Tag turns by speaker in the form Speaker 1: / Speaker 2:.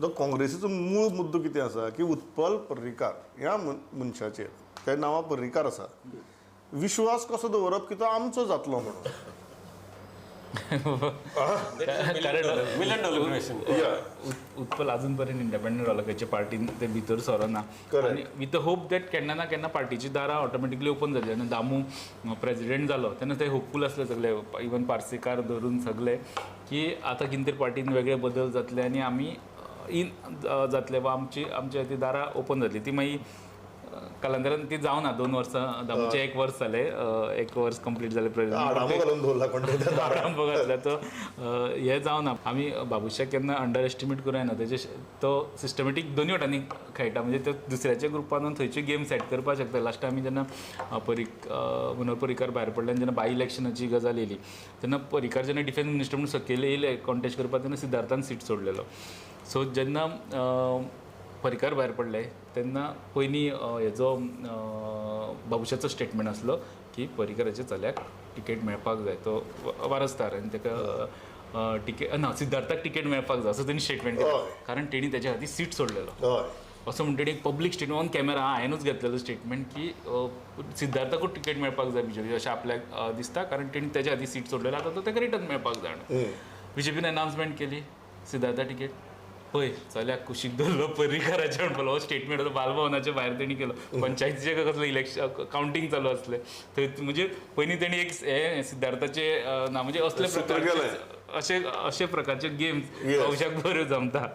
Speaker 1: जो काँग्रेसीचो मूळ मुद्दो कितें आसा की उत्पल पर्रीकार ह्या मनशाचेर, त्या नांवा पर्रीकार आसा, विश्वास कसो दवरप की तो आमचो जातलो म्हणून.
Speaker 2: कारण
Speaker 3: $1 million question.
Speaker 2: Utpal अजून पर्यंत इंडिपेंडंट रावला, खंयच्या पार्टीन ते भितर सरना. आनी विथ the hope that केन्ना ना केन्ना पार्टीची दारां ऑटोमॅटिकली ओपन जातली. आनी दामू प्रेजिडेंट जालो तेन्ना ते होपफूल आसले सगळे, इवन पार्सेकार धरून सगळे, की आतां कितें तरी पार्टीन वेगळे बदल जातले आनी आमी इन जातले वा आमची आमच्या ती दारां ओपन जातली. ती मागीर कालांतरान ती जावना. 2 वर्सां दामूचें 1 वर्स जालें, 1 वर्स कंप्लीट जालें प्रेजिडेंट.
Speaker 1: आडामो घालून दवरला कोण तरी त्या दारार.
Speaker 2: आडांबो घातला तो हें जावना. आमी बाबुशाक केन्ना अंडर एस्टिमेट करूं जायना. तेजे तो सिस्टमॅटीक दोनूय वटांनी खेळटा, म्हणजे तो दुसऱ्याच्या ग्रुपान थंयच्यो गेम सेट करपाक शकता. लास्ट आमी जेन्ना मनोहर पर्रीकार भायर पडले आनी जेन्ना बाय इलेक्शनाची गजाल येयली तेन्ना पर्रीकार जेन्ना डिफेन्स मिनिस्टर म्हणून सकयल येयले कॉन्टेस्ट करपाक तेन्ना सिद्धार्थान सीट सोडलेलो. सो जेन्ना पर्रीकार भायर पडले तेन्ना पयलीं हेजो बाबुशाचो स्टेटमेंट आसलो की पर्रीकाराच्या चल्याक टिकेट मेळपाक जाय, तो वारसदार आनी ताका टिकेट ना, सिद्धार्थाक टिकेट मेळपाक जाय असो तेणी स्टेटमेंट केलो, कारण तेणी तेच्या खातीर सीट सोडलेलो. असो म्हणटा एक पब्लीक स्टेटमेंट ऑन कॅमेरा हांवेंनूच घेतलेलो स्टेटमेंट की सिद्धार्थाकूच टिकेट मेळपाक जाय बीजेपी अशें आपल्याक दिसता, कारण तेणी तेच्या खातीर सीट सोडलेलो, आतां तो ताका रिटर्न मेळपाक जाय म्हणून. बीजेपीन अनाउन्समेंट केली सिद्धार्था टिकेट, पळय चल्याक कुशीक दवरलो पर्रीकाराचें म्हणपाक. हो स्टेटमेंट बालभवनाच्या भायर तेणी केलो, पंचायतीचें कसलें इलेक्शन कावंटींग चालू आसलें थंय, म्हणजे पयलीं तेणी एक हें सिद्धार्थाचें ना, म्हणजे असले प्रकारचे अशे अशे प्रकारचे गेम्स बाबुशाक बऱ्यो जमता.